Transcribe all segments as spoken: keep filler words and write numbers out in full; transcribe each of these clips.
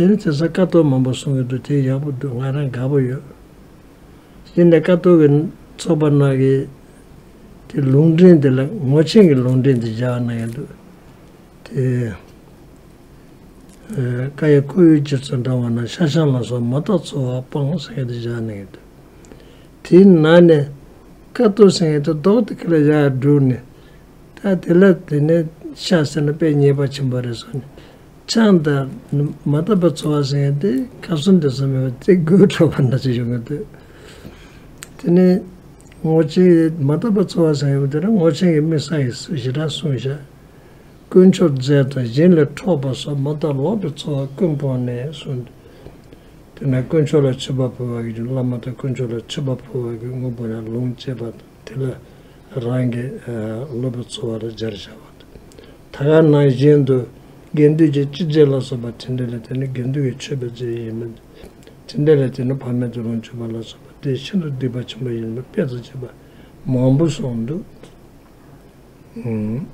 དེ་ནི་དེང་སང་ཀ་ཏོ་མང་པོ་གསུང་གི་འདུག་དེ་ཡག་པོ་འདུག་ང་རང་དགའ་པོ་ཡོད། ཡིན་ནའི་ཀ་ཏོ་གི་ཚོགས་པ་ནང་གི་དེ་ལུང་འདྲེན་དེ་ལ་ངོ་ཆེན་གྱི་ལུང་འདྲེན་དེ་སྦྱར་གནང་གི་འདུག་དེ། ཀ་ཡེ་ཁོ་བོའི་རྗེས་སུ་འབྲང་བ་ན་ཤ་ཤང་ལ་སོགས་མ་དག་འཚོ་བ་སྤང་ཟེར་མཁན་དེ་སྦྱར་གནང་གི་འདུག་དེའི་ནང་ནས་ཀ་ཏོ་ཟེར་མཁན་དེ་རྡོག་དེ་ཁ་ལ་ཡར་བསྒྲུགས་ནས། ད་དེ་ལ་དེ་ནས་ཤ་ཟེར་ན་དཔེ་ཉེས་པ་ཆེན་པོ་རེད་བཟོས་ནས། ཆང་དང་མ་དག་པའི་འཚོ་བ་ཟེར་མཁན་དེ་ཁ་ཟུམ་དེ་ཟེར་མེད་པ་དེ་དགོད་བྲོ་བ་འདྲ་ཅིག་ཡོང་གི་འདུག་དེ་ནས་ངོ་ཆེན་མ་དག་པའི་འཚོ་བ་ཟེར་མཁན་དེ་ལ་ངོ་ཆེན་གྱི་དམིགས་བསལ་གྱི་ཞེ་དྲག་གསུངས་བཞག་དཀོན་མཆོག་རྫས་དང་གཞན་ལས་འཕྲོག་པ་སོགས་མ་དག་ལོག་པའི་འཚོ་བ་ཀུན་སྤོང་ནས་གསུངས། དེ་ནས་དཀོན་མཆོག་ལ་མཆོད་པ་ཕུལ་བ་གི་བླ་མ་དང་དཀོན་མཆོག་ལ་མཆོད་པ་ཕུལ་བ་གི་དངོས་པོ་ལ་ལོངས་སྤྱད་པ་དང་དེ་ལ་རང་གི་ལོག་པའི་འཚོ་བ་ལ་སྦྱར་བཞག་པ་དང་། ད་ག་ནང་བཞིན་དུ་དགེ་འདུན་གྱི་སྤྱི་རྫས་ལ་སོགས་པ་དེ་འདྲ་ལ་དེ་ནི་དགེ་འདུན་གྱི་མཆོད་པའི་རྫས་ཡིན་མིན། དེ་འདྲ་ལ་དེ་ནི་ཕ་མེས་དང་ལོངས་སྤྱོད་པ་ལ་སོགས་པ་དེ་ཤིན་ཏུ་སྡིག་པ་ཆེན་པོ་ཡིན་པ་དཔེ་ཙམ་བྱས་པ་མང་པོ་གསུངས་འདུག་ཨུམ།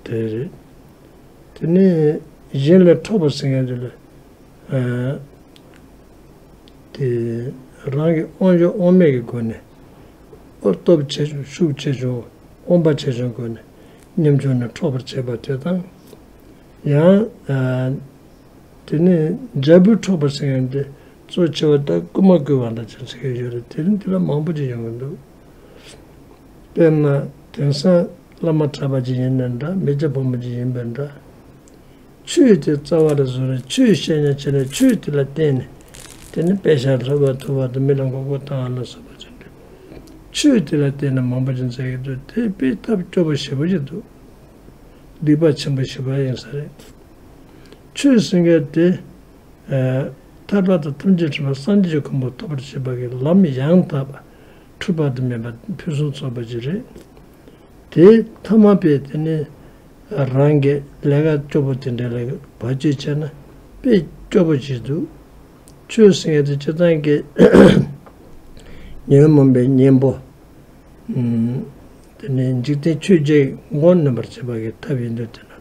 དེ་རེད། དེ་ནས་གཞན་ལས་འཕྲོག་པ་ཟེར་མཁན་དེ་ལ། ཨ། དེ་རང་གི་དབང་ཤུགས་དབང་མེད་ཀྱི་སྒོ་ནས། ཨོ་སྟོབས་ཆེ་ཆུང་ཤུགས་ཆེ་ཆུང་དབང་པ་ཆེ་ཆུང་སྒོ་ནས་ཉམ་ཆུང་ནས་འཕྲོག་པར་བྱེད་པ་དེ་དང་། ཡང་། ཨ། དེ་ནས་འབྲས་བུ་འཕྲོག་པ་ཟེར་མཁན་དེ་གཙོ་ཆེ་བ་ད་རྐུན་མ་རྐུ་བ་འདྲ་ཅིག་ཟེར་གྱི་ཡོད་རེད། དེ་རིང་འདི་ལ་མང་པོ་ཅིག་ཡོང་གི་འདུག་དཔེར་ན་དེང་སང་བླ་མ་གྲྭ་པ་ཅིག་ཡིན་ནའི་འདྲ། མི་སྐྱ་ཕོ་མོ་ཅིག་ཡིན་པའི་འདྲ། ཆོས་དེ་རྩ་བ་ལ་བཟུང་ནས་ཆོས་བཤད་ཉན་བྱས་ནས་ཆོས་དེ་ལ་བརྟེན་ནས་དེ་ནི་དཔེ་ཆ་ལྷབ་པ་ཐུབ་པ་དང་མི་ལ་མགོ་སྐོར་བཏང་བ་ལ་སོགས་པ་ཅིག་འདུག་ཆོས་དེ་ལ་བརྟེན་ནས་མང་པོ་ཅིག་མཛད་ཀྱི་འདུག་དེ་དཔེ་ཐབས་སྐྱོ་པོ་ཞེ་པོ་ཅིག་འདུག་སྡིག་པ་ཆེན་པོ་ཞེ་པོ་ཡིན་ས་རེད། ཆོས་ཟེར་མཁན་དེ། ཨ། ཐར་པ་དང་ཐམས་ཅད་མཁྱེན་པ་སངས་རྒྱས་ཀྱི་གོ་འཕང་ཐོབ་པར་བྱེད་པ་གི་ལམ་ཡང་དག་པ་འཁྲུལ་པ་དུ་མེད་པ་ཕུན་སུམ་ཚོགས་པ་ཅིག་རེད། དེ་ཐ་མ་པས་དེ་ནི་རང་གི་ལས་ཀ་སྐྱོ་པོ་དེ་འདྲ་ལ་བེད་སྤྱོད་བྱས་ན་དཔེ་སྐྱོ་པོ་ཅིག་འདུག་ཆོས་ཟེར་མཁན་དེ་སྤྱིར་བཏང་གི་ཉོན་མོངས་པའི་གཉེན་པོ། ཨུམ། དེ་ནས་འཇིག་རྟེན་ཆོས་བརྒྱད་ཀྱི་མགོ་གནོན་པར་བྱེད་པ་གི་ཐབས་ཡིན་དུས་དེ་ན།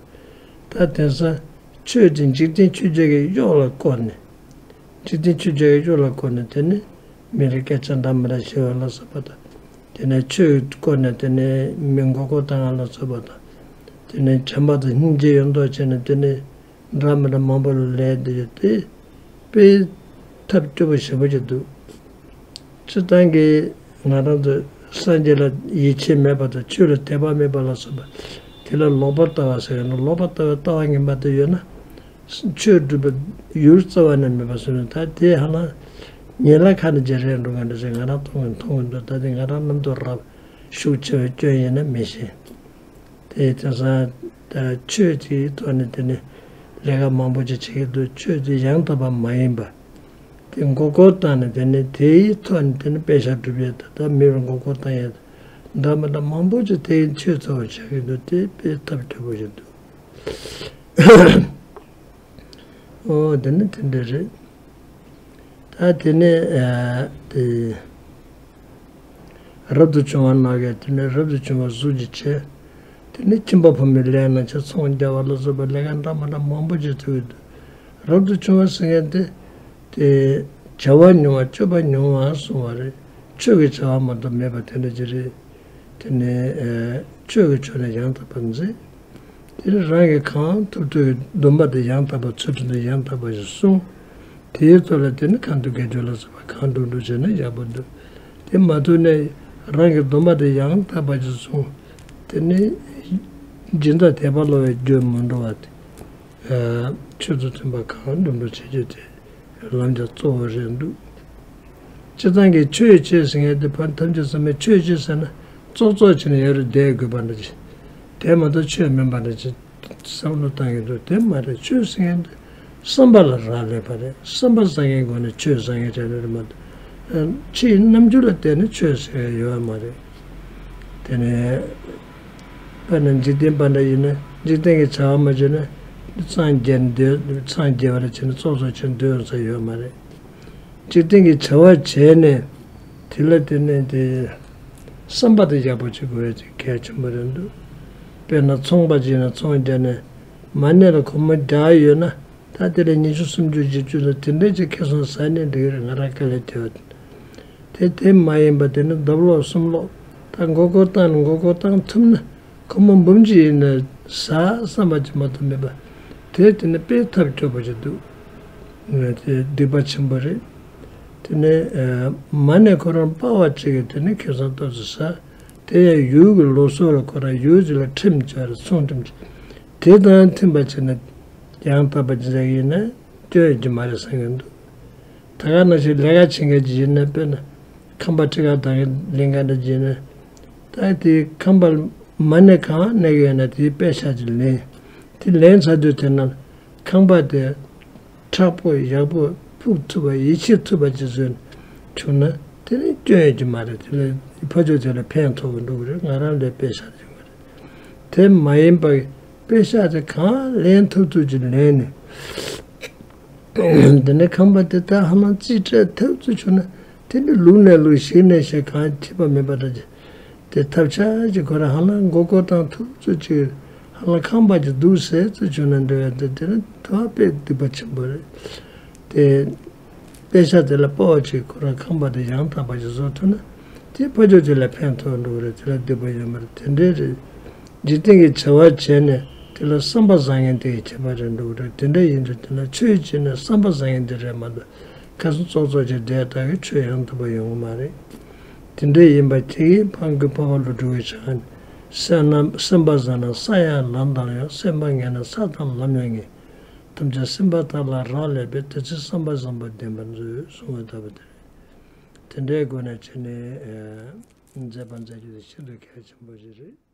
ད་དེང་སང་ཆོས་དེ་འཇིག་རྟེན་ཆོས་བརྒྱད་ཀྱི་གཡོག་ལ་བསྐོར་ནས། འཇིག་རྟེན་ཆོས་བརྒྱད་ཀྱི་གཡོག་ལ་བསྐོར་ནས་དེ་ནས་མི་ལ་སྐད་ཆ་འདྲ་མི་འདྲ་བཤད་པ་ལ་སོགས་པ་དང་། དེ་ནས་ཆོས་བསྐོར་ནས་དེ་ནས་མི་མགོ་སྐོར་བཏང་བ་ལ་སོགས་པ་དང་། དེ་ནས་བྱམས་པ་དང་སྙིང་རྗེ་ཡོད་མདོག་བྱས་ནས་དེ་ནས། འདྲ་མི་འདྲ་མང་པོ་ལ་ལས་འདི་ཡོད་དེ། དཔེ་ཐབས་སྐྱོ་པོ་ཞེ་པོ་ཅིག་འདུག་སྤྱིར་བཏང་གི་ང་རང་ཚོ་སངས་རྒྱས་ལ་ཡིད་ཆེས་མེད་པ་དང་ཆོས་ལ་དད་པ་མེད་པ་ལ་སོགས་པ་དེ་ལ་ལོག་པར་ལྟ་བ་ཟེར་ཡོད་ན། ལོག་པར་ལྟ་བའི་ལྟ་བ་ངན་པ་དེ་ཡོད་ན། ཆོས་སྒྲུབ་པའི་ཡུལ་རྩ་བ་ནས་མེད་པ་བཟོས་ནས། ད་དེ་ཧ་ལམ་ཉེས་ལ་ཁ་ནས་བརྗེ་རེད་འགྲོ་གི་འདུག་ཟེར་ང་རང་མཐོང་གི་མཐོང་གི་འདུག་ད་དེ་ང་རང་རྣམ་རྟོག་རབ་ཤུགས་ཆེ་བའི་སྐྱོན་ཡིན་ན་མི་ཤེས། དེ་དེང་སང་ད་ཆོས་དེའི་ཐོག་ནས་དེ་ནི་ལས་ཀ་མང་པོ་ཅིག་བྱེད་ཀྱི་འདུག་ཆོས་དེ་ཡང་དག་པ་མ་ཡིན་པ། དེ་མགོ་སྐོར་བཏང་ནས་དེ་ནི་དེའི་ཐོག་ནས་དེ་ནི་དཔེ་ཆ་སྒྲུབ་ཡས་དང་ད་མི་ལ་མགོ་སྐོར་བཏང་ཡས་དང་འདྲ་མི་འདྲ་མང་པོ་ཅིག་དེའི་ཆོས་ཚོ་བྱེད་ཀྱི་འདུག་དེ་དཔེ་ཐབས་སྐྱོ་པོ་ཞིག་འདུག་ཨོ་དེ་ནི་དེ་འདྲ་རེད། ད་དེ་ནས་ཨ་དེ་རབ་ཏུ་བྱུང་བ་ནང་གི་དེ་ནས་རབ་ཏུ་བྱུང་བ་གཟུགས་ཀྱི་ཆེ། དེ་ནས་ཁྱིམ་པ་ཕོ་མོའི་ལས་རྣམས་ཆེ། ཚོང་རྒྱག་པ་ལ་སོགས་པའི་ལས་ཀ་འདྲ་མི་འདྲ་མང་པོ་ཅིག་ཐུག་གི་འདུག་རབ་ཏུ་བྱུང་བ་ཟེར་མཁན་དེ་དེ་བྱ་བ་ཉུང་བ་སྤྱོད་པ་ཉུང་བ་གསུངས་པ་རེད། ཆོས་ཀྱི་བྱ་བ་མ་གཏོགས་མེད་པ་དེ་འདྲ་ཅིག་རེད། དེ་ནས་ཨ་ཆོས་ཀྱི་ཕྱོགས་ནས་ཡང་དག་པར་མཛད། དེ་ནས་རང་གིས་གང་ཐུབ་ཐུབ་ཀྱིས་སྡོམ་པ་དེ་ཡང་དག་པ་ཚུལ་ཁྲིམས་དེ་ཡང་དག་པ་ཞིག་སྲུང་། དེའི་ཐོག་ལ་དེ་ནི་གང་དུ་དགེ་སྦྱོར་ལ་སོགས་པ་གང་དུ་འགྲོ་བྱས་ན་ཡག་པོ་འདུག་དེ་མ་ཐུབ་ནས་རང་གི་སྡོམ་པ་དེ་ཡང་དག་པ་ཞིག་སྲུང་། དེ་ནི་སྦྱིན་བདག་དད་པ་ལོག་པའི་རྒྱུར་མི་འགྲོ་བ་དེ། ཆོས་དང་མཐུན་པ་གང་དུ་འགྲོ་བྱེད་རྒྱུ་དེ། ལམ་རྒྱ་གཙོ་བོ་རེད་འདུག་སྤྱིར་བཏང་གི་ཆོས་ཡི་ཆོས་ཟེར་མཁན་དེ་ཕར་ཐམས་ཅད་ཚང་མས་ཆོས་ཆོས་ཟེར་ན་ཙོག་ཙོག་བྱས་ནས་ཡོད་རེད། བསྡད་དགོས་པ་འདྲ་ཅིག་དེ་མ་གཏོགས་ཆོས་མིན་པ་འདྲ་ཅིག་བསམ་བློ་བཏང་གི་འདུག་དེ་མ་རེད། ཆོས་ཟེར་མཁན་དེ་བསམ་པ་ལ་རག་ལས་པ་རེད། བསམ་པ་བཟང་ངན་སྒོ་ནས་ཆོས་བཟང་ངན་བྱས་ནས་རེད་མ་གཏོགས་ཕྱིའི་རྣམ་འགྱུར་ལ་བལྟས་ནས་ཆོས་ཟེར་ཡ་ཡོད་མ་རེད། དེ་ནས་དཔེར་ན་འཇིག་རྟེན་པ་འདྲ་ཡིན་ན་འཇིག་རྟེན་གྱི་བྱ་བ་མ་བྱས་ན་འཚང་རྒྱ་འདོད་འཚང་རྒྱ་བ་ལ་བྱས་ན་ཙོག་ཙོག་བྱས་ནས་སྡོད་ཡོང་ས་ཡོད་མ་རེད། འཇིག་རྟེན་གྱི་བྱ་བ་བྱས་ནས་དེ་ལ་བརྟེན་ནས་དེ་བསམ་པ་དེ་ཡག་པོ་བྱེད་དགོས་ཡ་དེ་གལ་ཆེན་པོ་རེད་འདུག་དཔེར་ན་ཚོང་པ་ཅིག་ཡིན་ན་ཚོང་རྒྱག་ནས་མ་ཎི་ལ་སྒོར་མོ་བརྒྱ་ཡོད་ན་ ད་དེ་ལས་ཉི་ཤུ་སུམ་ཅུ་བཞི་བཅུ་ལ་དེ་འདྲས་ཅིག་ཁེ་བཟང་ཟ་ནས་འགྲིག་རེད། ང་རང་དཀའ་ལས་བརྒྱབ། དེ་དེ་མ་ཡིན་པ་དེ་ནི་ལྡབ་ལོག་གསུམ་ལོག་ད་མགོ་སྐོར་བཏང་ནས་མགོ་སྐོར་བཏང་ཐུབ་ན། ཁོ་མོ་འབུམ་གཅིག་ཡིན་ན་ཟ་བསམ་པ་ཅིག་མ་གཏོགས་མེད་པ། དེ་དེ་ནི་དཔེ་ཐབས་སྐྱོ་པོ་ཞིག་འདུག་དེ་སྡིག་པ་ཆེན་པོ་རེད། དེ་ནས་མ་ནས་ཁོ་རང་པ་བ་གཅིག་གིས་དེ་ནི་ཁེ་བཟང་ཏོག་ཙམ་ཟ། དེ་ཡང་ཡུལ་གྱི་ལུགས་སྲོལ་ལ་ཁོ་རང་ཡུལ་གཅིག་ལ་ཁྲིམས་བཅའ་རེད། ཚོང་ཁྲིམས་བཅའ། དེ་དང་མཐུན་པ་བྱས་ན་ཡང་དག་པ་ཅིག་ཟ་གི་ཡིན་ན་སྐྱོན་ཡོད་ཀྱི་མ་རེད་བསམ་གྱི་འདུག་ད་ག་ནང་བཞིན་ལས་ཀ་བྱེད་མཁན་ཅིག་ཡིན་ན། དཔེར་ན་ཁང་པ་ཁྲི་ཁ་གདང་གི་ལེན་མཁན་འདྲ་ཅིག་ཡིན་ན། ད་དེ་ཁང་པ་མ་གནས་གང་གནས་ཀྱི་ཡོད་ན་དེའི་པད་ཤག་ཅིག་ལེན། དེ་ལེན་ཚར་དུས་དེ་ན་ཁང་པ་དེ་མཁྲེགས་པོ་ཡག་པོ་ཕུབ་ཐུབ་པ་ཡིད་ཆེས་ཐུབ་པ་ཅིག་བཟོས་བྱུང་ན་དེ་ནི་སྐྱོན་ཡོད་ཀྱི་མ་རེད། དེ་ལས་ཕ་ཕྱོགས་དེ་ལ་ཕན་ཐོགས་ཀྱི་འགྲོ་གི་རེད། ང་རང་ལ་པད་ཤག་ཅིག་ཡོད་མ་རེད། དེ་མ་ཡིན་པ་པད་ཤག་དེ་གང་ལེན་ཐུབ་ཐུབ་ཅིག་ལེན་ནས། དེ་ནས་ཁང་པ་དེ་ད་ཧ་ལམ་རྩིས་སྤྲད་ཐུབ་ཚོད་བྱུང་ན། དེ་ནི་ལུག་ནས་ལུག་ཞིག་ནས་ཞིག་གང་ཁྱད་པར་མེད་པ་འདྲ་ཅིག་དེ་ཐབས་ཆག་ཅིག་ཁོ་རང་ཧ་ལམ་མགོ་སྐོར་བཏང་ཐུབ་ཚོད་ཅིག་ཧ་ལམ་ཁང་པ་ཅིག་འདུག་ཟེར་ཚོད་བྱུང་ན་འདྲ་བའི་དེ་དེ་ནི་ཐོག་དཔེ་སྡིག་པ་ཆེན་པོ་རེད། དེ་པད་ཤག་དེ་ལ་སྤོ་བ་ཅིག་ཁོ་རང་ཁང་པ་དེ་ཡང་དག་པ་ཞིག་བཟོ་ཐུབ་ན། དེ་ཕ་ཕྱོགས་དེ་ལ་ཕན་ཐོགས་འགྲོ་གི་རེད། དེ་ལ་སྡིག་པ་ཡོད་མ་རེད། དེ་འདྲའི་རེད། འཇིག་རྟེན་གྱི་བྱ་བ་བྱས་ནས་དེ་ལ་བསམ་པ་བཟང་མཁན་དེ་ཡི་ཁྱད་པར་རེད་འགྲོ་གི་རེད། དེ་འདྲ་ཡིན་དུས་དེ་ལ་ཆོས་བྱས་ནས་བསམ་པ་བཟང་མཁན་དེ་རེད་མ་གཏོགས། ཁ་སང་ཙོག་ཙོག་ཅིག་བསྡད་ད་གི་ཆོས་ཡང་དག་པ་ཡོང་གི་མ་རེད། དེ་འདྲ་ཡིན་པ་དེ་གིས་ཕ་གི་འཕགས་པ་ཀླུ་སྒྲུབ་ཀྱི་ཞལ་ནས། སེམས་ན་སེམས་པ་བཟང་ན་ས་ཡང་ལམ་དང་ཡོང་། སེམས་པ་ངན་ན་ས་དང་ལམ་ཡང་ངན། ཐམས་ཅད་སེམས་པ་ཐབས་ལ་རག་ལས་པས། དེ་ཕྱིར་བསམ་པ་བཟང་པོ་ལྡན་པར་མཛོད། གསུང་བ་ལྟ་བུ་དེ་རེད། དེ་འདྲའི་སྒོ་ནས་བྱས་ནས་མཛད་པ་མཛད་རྒྱུ་དེ་ཤིན་ཏུ་གལ་ཆེན་པོ་ཞིག་རེད།